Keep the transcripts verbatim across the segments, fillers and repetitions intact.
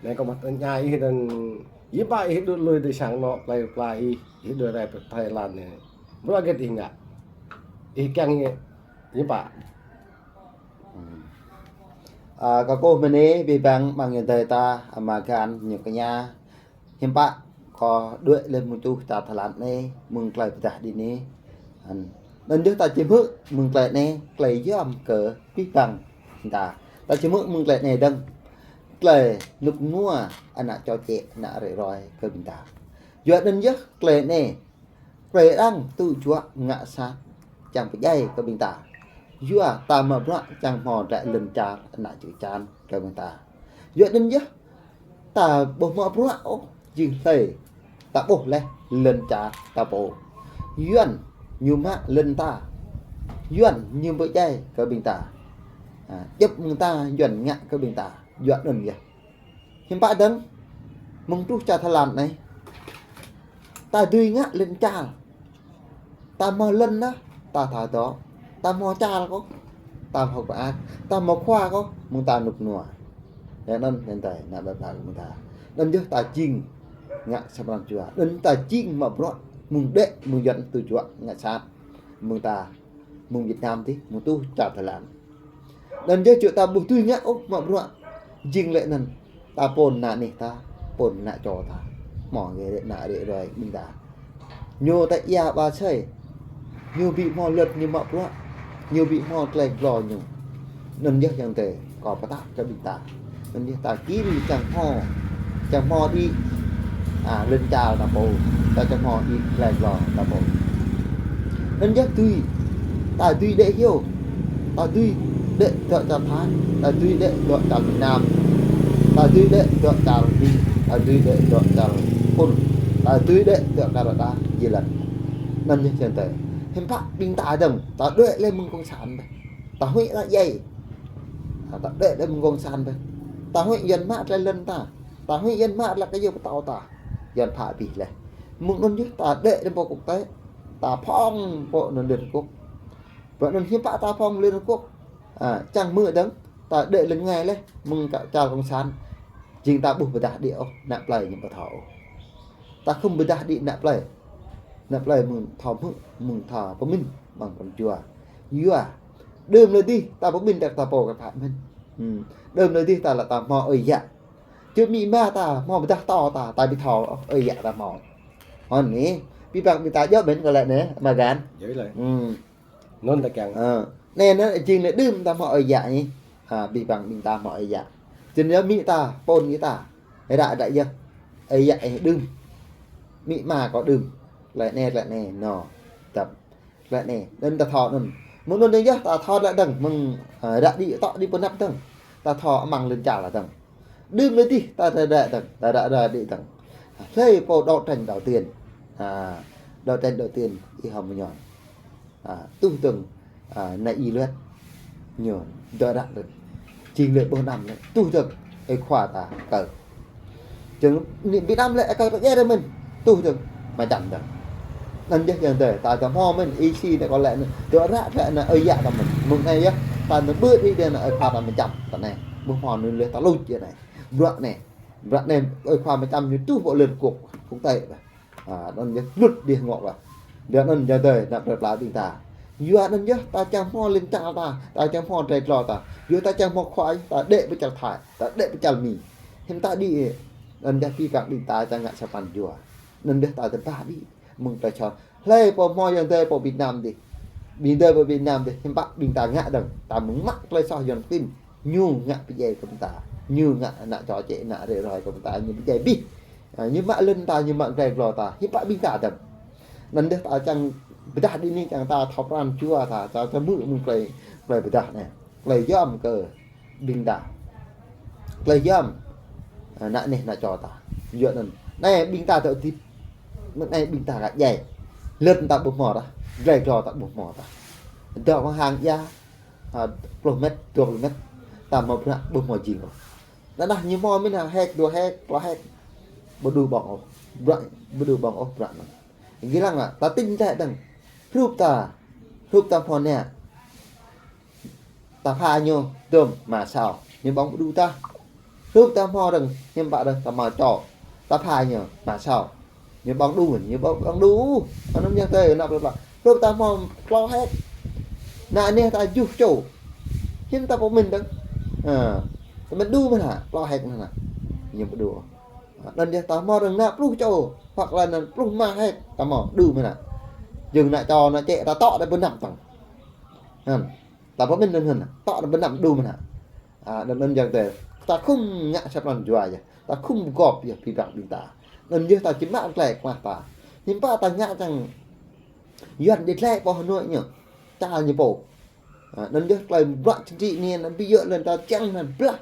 Anai kâo mă tơña ih dơ̆ng, hiư̆m pă ih đuaĭ lui tơ sang anŏ plei pla ih, ih đuaĭ rai pơ Thái Lan anai. Bruă hơget ih ngă? Ih kiăng hiư̆m pă? Hmm. A, kâo kơkuh mơ̆n, abih bang amăng ayŏng adơi ta, ama găn, ñu kơña. Hiư̆m pă kâo đuaĭ lĕ mơ̆ng tuh čar Thái Lan anai, mơ̆ng tơlơi pơdah đĭ anai. Anŭn yơh ta či hmư̆ mơ̆ng tơlơi anai, tơlơi yom kơ abih bang ta. Ta či hmư̆ mơ̆ng tơlơi anai dơ̆ng. Tơlơi rơnŭk rơnua, ană čô čĕ, ană rơ̆k rơi kơ ƀing ta. Yua anŭn yơh tơlơi anai, tơlơi arăng tŭ juă ngă sat, čang pơdjai kơ ƀing ta. Yua ta mă bruă čang hmâo drơi lŏn čar, ană čư̆ čan kơ ƀing ta. Yua anŭn yơh, ta ƀu hmâo bruă ôh, jing hlơi ta ƀuh laih lŏn čar ta pô. Yuan ñu mă lŏn ta. Yuan ñu pơdjai kơ ƀing ta. Ha, djŏp mơ̆ng ta Yuan ngă kơ ƀing ta. Yua anŭn yơh. Hiư̆m pă dơ̆ng, mơ̆ng tuh čar Thái Lan anai. Ta dưi ngă lŏn čar. Ta hmâo lŏn anai, ta thâo dŏ. Ta hmâo čar kơ, ta hmâo pơak, ta hmâo khua kơ, mơ̆ng ta rơnŭk rơnua. Yua anŭn, anŭn ta, ană plei pla kơ mơ̆ng ta. Anŭn yơh ta jing ngă sa pran jua. Anŭn ta jing mă bruă, mơ̆ng đĕ, mơ̆ng Yuan tŭ juă ngă sat. Mơ̆ng ta, mơ̆ng Việt Nam tih, mơ̆ng tuh čar Thái Lan. Anŭn yơh čư̆ ta ƀu dưi ngă ôh mă bruă. Jing lĕ anŭn. Ta pôn ană anih ta, pôn ană čô ta. Hmâo gơ̆ rơ̆k, ană rơ̆k rơi ƀing ta. Ñu ta ia ba sơi. Ñu ƀu hmâo lŏn ñu mă bruă. Ñu ƀu hmâo tơlơi glô ñu. Anŭn yơh ayŏng adơi, kâo pơtă kơ ƀing ta. Anŭn yơh ta kiăng čang hmâo, čang hmâo đĭ, a, lŏn čar ta pô, ta čang hmâo đĭ tơlơi glô ta pô. Anŭn yơh dưi, ta dưi đĕ hyu, ta dưi đĕ dŏ čar Thái, ta dưi đĕ dŏ čar Việt Nam, ta dưi đĕ dŏ čar Mi, ta dưi đĕ dŏ čar Ôn, ta dưi đĕ dŏ Canada, Ireland. Anŭn yơh ayŏng adơi. Hiư̆m pă ƀing ta dơ̆ng, ta đuaĭ lĕ mơ̆ng cộng sản ƀĕ. Ta huĭ ană djai. Ha, ta đuaĭ lĕ mơ̆ng cộng sản ƀĕ. Ta huĭ Yuan mă tơlơi lŏn ta. Ta huĭ Yuan mă tơlơi kơyâo pơtâo ta. Yuan phă abih laih. Mơ̆ng anŭn yơh ta đuaĭ lĕ pơ quốc tế. Ta phŏng pơ anŭn Liên Hợp Quốc. Pơ anŭn hiư̆m pă ta phŏng Liên Hợp Quốc. Ha, čang hmư̆ dơ̆ng. Ta đuaĭ lĕ ngai laih. Mơ̆ng kơ čar cộng sản. Jing ta ƀu pơdah đĭ ôh. Ană plei ñu ƀu thâo ôh. Ta khŏm pơdah đĭ ană plei. Ană plei mơ̆ng thâo hmư̆, mơ̆ng thâo pơmĭn, mơ̆ng pran jua. Yua. Đơm anai dih, ta pơmĭn ta, ta pô kơ phă mĭn. Hmm. Đơm anai dih ta lĕ ta hmâo ơi yă. Čư̆ amĭ ama ta, hmâo pơdah tâo ta, ta ƀu thâo ơi yă ta hmâo. Hơnŭn anai, abih bang ƀing ta djơ̆ mĭn kơ lĕ anai, ama găn. Djơ̆ lĕ. Hmm. Anŭn ta kiăng. Ơ. Anai, anŭn jing lĕ đưm ta hmâo ơi yă anai. Ha, abih bang ƀing ta hmâo ơi yă. Jing yơh amĭ ta, pôn ta. Ră ră yơh. Ơi yă anai đưm. Amĭ ama kâo đưm. Tơlơi anai, tơlơi anai, nô. Tơp. Tơlơi anai. Anŭn ta thâo anŭn. Mơ̆ng anŭn yơh ta thâo tơlơi dơ̆ng. Mơ̆ng, ha, ră đĭ tŏ đĭ pơanăp dơ̆ng. Ta thâo amăng lŏn čar ta dơ̆ng. Đưm anai dih ta ră ră dơ̆ng. Ta ră ră đĭ dơ̆ng. Hlơi pô đấu tranh đầu tiên. Ha, đấu tranh đầu tiên, ih hơmâo ñu. A, tuh dơ̆ng, a, anai ih luăt. Ñu, dŏ ră lĕ. Jing lĕ ƀuh anăm lĕ. Tuh dơ̆ng, ơi khua ta, kơ. Jing, anai Việt Nam lĕ, kơ ta djai ră mơ̆n. Tuh dơ̆ng, mă čăm dơ̆ng. Anŭn yơh ayŏng adơi, ta ta hmâo mơ̆n, ih si anai kâo lĕ anai. Dŏ ră lĕ anai, ơi yă ta mơ̆n. Mơ̆ng anai yơh, ta anai ƀơ̆t ih dih anai, ơi khua ta mă čăm, ta anai. Ƀuh hmâo anai lĕ ta luč dih anai. Bruă anai. Bruă anai, ơi khua mă čăm ñu tuh pơ Liên Hợp Quốc, quốc tế. A, anŭn yơh lut dih ngŏ wa. Yua anŭn ayŏng adơi, ană plei pla ƀing ta. Yua anŭn yơh ta čang hmâo lŏn čar ta, ta čang hmâo drơi glô ta. Yua ta čang hmâo khua, ta đĕ pơ čar Thái, ta đĕ pơ čar Mi. Hiư̆m ta đĭ, anŭn yơh abih bang ƀing ta čang ngă sa pran jua. Anŭn yơh ta tơpă đĭ, mơ̆ng ta čô. Hlơi pô hmâo ayŏng adơi pơ Việt Nam dih. Ƀing adơi pơ Việt Nam dih, hiư̆m pă ƀing ta ngă dơ̆ng. Ta mơ̆ng mă tơlơi soh Yuan tin. Ñu ngă pơdjai kơ ƀing ta. Ñu ngă ană čô čĕ, ană rơ̆k rơi kơ ƀing ta, ñu pơdjai abih. A, ñu mă lŏn ta, ñu mă drơi glô ta. Hiư̆m pă ƀing ta dơ̆ng. Anŭn dih ta čang pơdah đĭ anai čang ta thâo pran jua ta, ta, ta hmư̆ mơ̆ng tơlơi, tơlơi pơdah anai. Tơlơi yom kơ ƀing ta. Tơlơi yom, a, ană anih ană čô ta. Yua anŭn. Anai ƀing ta dŏ hơdip. Anai ƀing ta ka djai. Lŏn ta ƀu hmâo ta. Drơi glô ta ƀu hmâo ta. Dŏ kơ hăng ia, a, pluh met, dua pluh met. Ta hmâo bruă ƀu hmâo jing ôh. Anŭn dah ñu hmâo mĭn ha, hek, dua hek, klâo hek. Ƀu đu ƀơ̆ng ôh. Bruă, ƀu đu ƀơ̆ng ôh bruă anŭn. Gih lăng lah, ta tĭng tĕ dơ̆ng. Hrup ta, hrup ta hmâo ană. Ta pha ñu, dơ̆ng, mă sao. Ñu ƀơ̆ng ƀu đu ta. Hrup ta hmâo rơ̆ng, hiư̆m pă rơ̆ng, ta hmâo čô. Ta pha ñu, mă sao. Ñu ƀơ̆ng đu mơ̆n, ñu ƀơ̆ng, ƀơ̆ng đu. Anŭn yơh tơi, nă plơi pla. Hrup ta hmâo klâo héc. Nă anai ta juh čô. Hiư̆m ta pơmĭn dơ̆ng. Ha. Ta mĭn đu mơ̆n hă, klâo héc anŭn hă. Ñu ƀu đu. Anŭn yơh ta hmâo rơ̆ng nă pluh čô. Hoặc là anŭn pluh rơma héc. Ta hmâo đu mơ̆n hă. Jing nă čô nă čĕ ta tŏ đa pơnăp tăng. Ha. Ta pơmĭn anŭn hă. Tŏ đa pơnăp đu mơ̆n hă. A, anŭn, anŭn yơh tơi. Ta khŏm ngă sa pran jua yơh. Ta khŏm gŏp yơh pơpă ƀing ta. Anŭn yơh ta či mă tơlơi kơmah ta. Hiư̆m pă ta ngă čang Yuan đĭ tơlơi pô Hà Nội ñu. Čar ñu pô. A, anŭn yơh tơlơi bruă chính trị anai, anŭn ƀu djơ̆ lŏn ta čang anŭn blah.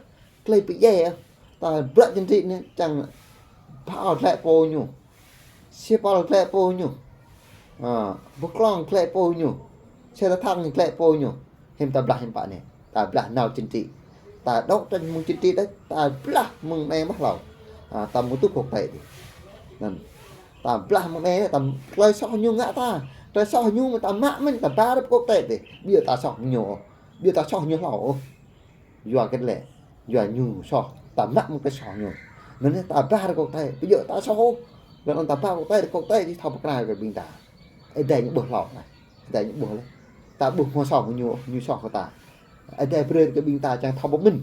Tơlơi pơdjai, ta bruă chính trị anai čang phao tơlơi pô ñu. Siapol tơlơi pô ñu. A, ƀu klŏng tơlơi pô ñu. Siapol thăng tơlơi pô ñu. Hiư̆m ta blah hiư̆m pă anai. Ta blah nao chính trị. Ta đấu tranh mơ̆ng chính trị đôč. Ta blah mơ̆ng anai mơ̆ hlâo. A, ta mơ̆ tŭ quốc tế dih. Anŭn. Ta blah mơ̆ng anai, ta tơlơi soh ñu ngă ta. Tơlơi soh ñu mơ̆ ta mă mơ̆n, ta ba rơ̆p quốc tế dih. Ƀiă ta soh ñu. Ƀiă ta soh ñu hlâo. Yua kơ lĕ, yua ñu soh, ta mă mơ̆ng tơlơi soh ñu. Anŭn ta ba rơ̆p quốc tế, ƀu djơ̆ ta soh ôh. Anŭn ta ba rơ̆p quốc tế, rơ̆p quốc tế či thâo pơkra kơ ƀing ta. Ơi Adai ñu ƀuh hlâo anai. Ơi Adai ñu ƀuh lĕ. Ta ƀuh hmâo soh ñu, ñu soh kơ ta. Ơi Adai brơi kơ ƀing ta čang thâo pơmĭn.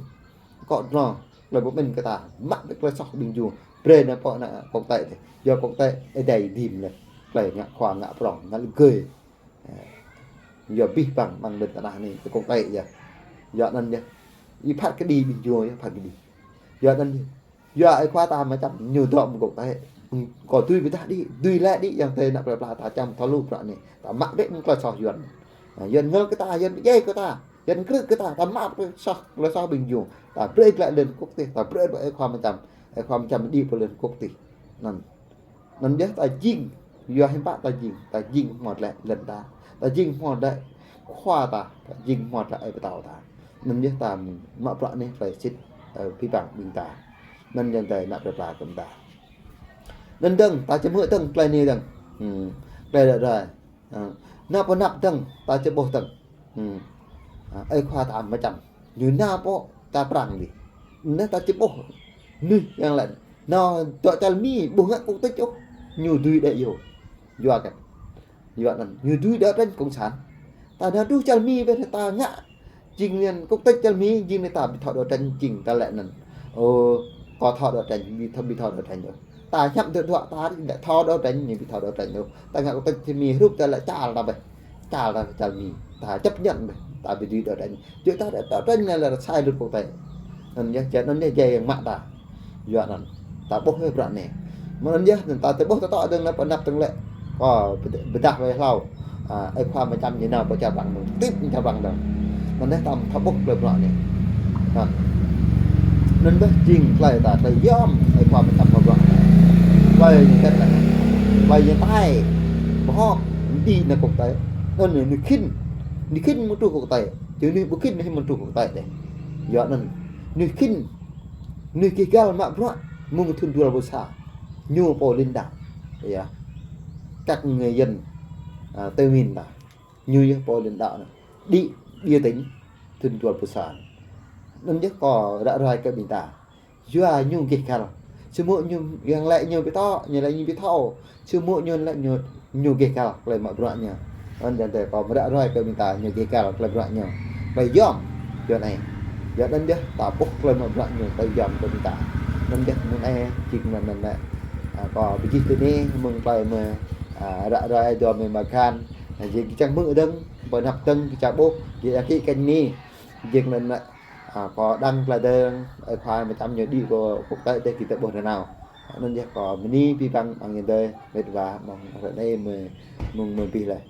Kŏ dlô, tơlơi pơmĭn kơ ta. Mă tơlơi soh ƀing ñu. Brơi nao pơ ană quốc tế dih. Yua quốc tế, Ơi Adai đĭm lĕ. Tơlơi ngă khua ngă prŏng, ngă lĕ gơi. Yua abih bang ƀing lŏn tơnah anai, tơ quốc tế yơh. Yua anŭn yơh. Ih phat kơđi ƀing ñu yơh, phat kơđi. Yua anŭn yơh. Yua ơi khua ta mơčăm, ñu dŏ mơ̆ng quốc tế. Kâo dưi pơdah đĭ, dưi lĕ đĭ, yơh tơi nă plơi pla ta čang thâo lu bruă anai. Ta mă bĕ mơ̆ng tơlơi soh Yuan. A, Yuan ngă kơ ta, Yuan pơdjai kơ ta, Yuan krư̆ kơ ta, ta mă tơlơi soh, tơlơi soh ƀing ñu. Ta brơi glaĭ lŏn quốc tế, ta brơi ơi khua mơčăm. Ơi khua mơčăm đĭ pơ lŏn quốc tế. Anŭn. Anŭn yơh ta jing, yua hiư̆m pă ta jing, ta jing hmâo tơlơi lŏn ta, ta jing hmâo tơlơi khua ta, ta jing hmâo tơlơi ơi pơtao ta. Anŭn yơh ta mă bruă anai tơlơi sĭt, ơ, pơpă ƀing ta. Anŭn yơh tơi nă plơi pla kơ ƀing ta. Anŭn dơ̆ng, ta či hmư̆ dơ̆ng tơlơi anai dơ̆ng. Hmm. Tơlơi ră ruai. Ơ, nao pơnăp dơ̆ng, ta či ƀuh dơ̆ng. Hmm. A, ơi khua ta mơčăm. Ñu nao pơ čar Prang dih. Anai ta či ƀuh. Anai yang lain. Nao dŏ čar Mi ƀu ngă quốc tịch ôh. Ñu dưi đĕ yơh. Yua kơ. Yua anŭn. Ñu dưi đấu tranh cộng sản. Ta nao truh čar Mi ƀĕ ta ngă. Jing anŭn quốc tịch čar Mi, jing anai ta ƀu thâo đấu tranh jing ta lĕ anŭn. Ơ, kâo thâo đấu tranh, ƀu thâo, ƀu thâo đấu tranh ôh. Ta hiăp dŏ dŏ ta ƀu thâo đấu tranh, ñu ƀu thâo đấu tranh ôh. Ta ngă quốc tịch čar Mi hrup ta lĕ čar ta ƀĕ. Čar ta, čar Mi. Ta chấp nhận ƀĕ. Ta ƀu dưi đấu tranh. Yua ta đấu tranh anai lĕ sai luật quốc tế. Anŭn yơh, čar anŭn yơh, jai yang mă ta. Yua anŭn. Ta ƀuh wơ̆t bruă anai. Mơ̆n anŭn yơh, anŭn ta tơ ƀuh tơtŏ dơ̆ng nao pơnăp dơ̆ng lĕ. Kâo pơđah wơ̆t hlâo. A, ơi khua mơčăm ñu nao pơ čar Prang mơ̆n. Tip čar Prang dơ̆ng. Anŭn yơh ta thâo ƀuh tơlơi bruă anai. Ha. Anŭn ƀĕ jing tơlơi ta, tơlơi yom, ơi khua mơčăm pơbruă. Tơlơi ñu kĕt lĕ. Tơlơi ñu tai. Ƀu hŏk, đĭ nao quốc tế. Anŭn ñu khĭn. Ñu khĭn mơ̆ truh quốc tế. Či ñu ƀu khĭn ñu mơ̆ truh quốc tế dêh. Yua anŭn. Ñu khĭn. Ñu gêh găl mă bruă. Mơ̆ng thŭn dua rơbâo sa. Ñu pô lãnh đạo. Yơh. Các người dân, a, Tây Nguyên ta. Ñu yơh pô lãnh đạo anŭn. Đĭ, đĭ tỉnh, thŭn dua rơbâo sa. Anŭn yơh kâo ră ruai kơ ƀing ta. Yua ñu gêh găl. Samơ̆ ñu yang lĕ ñu ƀu thâo, ñu lĕ ñu ƀu thâo. Samơ̆ ñu lĕ ñu, ñu gêh găl tơlơi mă bruă ñu. Anŭn yơh tơi kâo ră ruai kơ ƀing ta ñu gêh găl tơlơi bruă ñu. Tơlơi yom, yua anai. Yua anŭn yơh ta ƀuh tơlơi mă bruă ñu, tơlơi yom kơ ƀing ta. Anŭn yơh mơ̆ng anai, jing anŭn anŭn lĕ. A, kâo pơjing tui anai, mơ̆ng tơlơi mơ̆, a, ră ruai dua mơ̆ mơkăn. A, jing kơ čang hmư̆ dơ̆ng, pơnăp dơ̆ng, kơ čang ƀuh, jing kơ kơ anai. Jing anŭn lĕ. A, kâo đăng tơlơi dơ̆ng, ơi khua mơčăm ñu đĭ pơ quốc tế dêh kơ ta ƀuh nanao. Anŭn yơh kâo bơni pơpă ƀing ayŏng adơi, mĕt wa, mơ̆ng ră anai mơ̆, mơ̆ng mơ̆ abih laih.